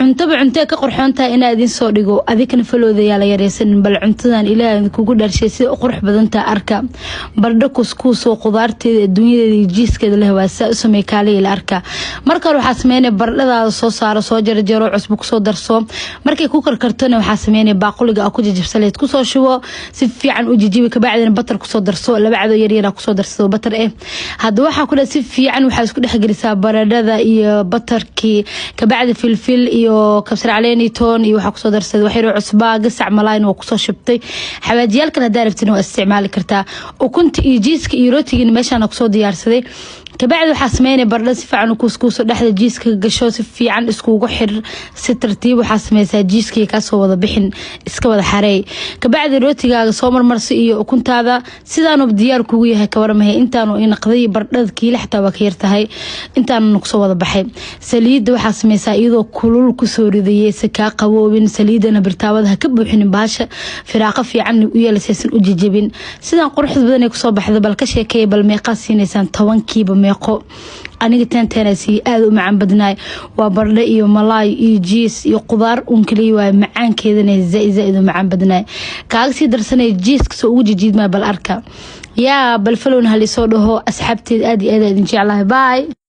Cuntaba cuntee ka qurxoon tahay inaa idin soo dhigo. Adikana followda yaa la yareysanin. Bal cuntadan Ilaah idinkugu dharshay sida u qurux badantaa arka. Baradho kuskuusoo qudaarteeda, adduunyadeeda iyo cheesekeeda leh waa saa u sameey, kaaliya la arka. Marka hore waxaa sameynaya baradhadaada soo saaro, soo jarjaro, cusbo kusoo darso. Markay ku karkartona waxaa sameynaya baaquliga aa ku jajabsaleed kusoo shubo, si fiican u jijibi, kabacdina butter kusoo darso. Laba cadoo yaryar kusoo darsado butter hadda waxaa ku si fiican waxaa isku dhexgelisaa baradhada iyo butterkii. Kabacdi filfil iyo kabsar caleen iyo toon iyo waxaa kusoo darsaday wax yaroo cusbaa, gasac malaayna waa kusoo shubtay. Xawaajiyaalkan haddaa rabtina waa isticmaali kartaa. Ukunta iyo cheeseka iyo rootigiina meeshaan kusoo diyaarsaday. Kabacdi waxaa sameynaya baradhada si fiican u kuuskuuso, dhexda cheeseka gasho, si fiican iskugu xir, si tartiib waxaa sameysaa cheesekii kaasoo wada bixin, iska wada xareey. Kabacdi rootigaaga soo marmarso iyo ukuntaada, sidaanu diyaar kugu yahay. Kawaramahay intaanu inaqday baradhada kiila xataa waa ka yartahay, intaanu kusoo wada baxay. Saliidda waxaa sameysaa iyadoo kulul kusoo ridayay, si kaa qaboobin. Saliidana birtaawada ha ka buuxinin, bahasha firaaqo fiican u yeelasaysan u jejebin. Sidaan quruxda badan ay kusoo baxda. Bal ka sheekeeya, bal meeqaa siinaysaan 10kiiba? Meeqo? Aniga 10 10 siiyey. Aada u macaan badnaay. Waa baradho iyo malaay iyo cheese iyo qudaar uun kaliya waay, macaankeedana zaaid zaaid u macaan badnaay. Kaaga sii darsanaya cheeseka soo ugu jijiidmaya. Bal arka yaa, bal followna halisoo dhaho asxaabteed. Aad iyo aad idin jeclahay. Bye.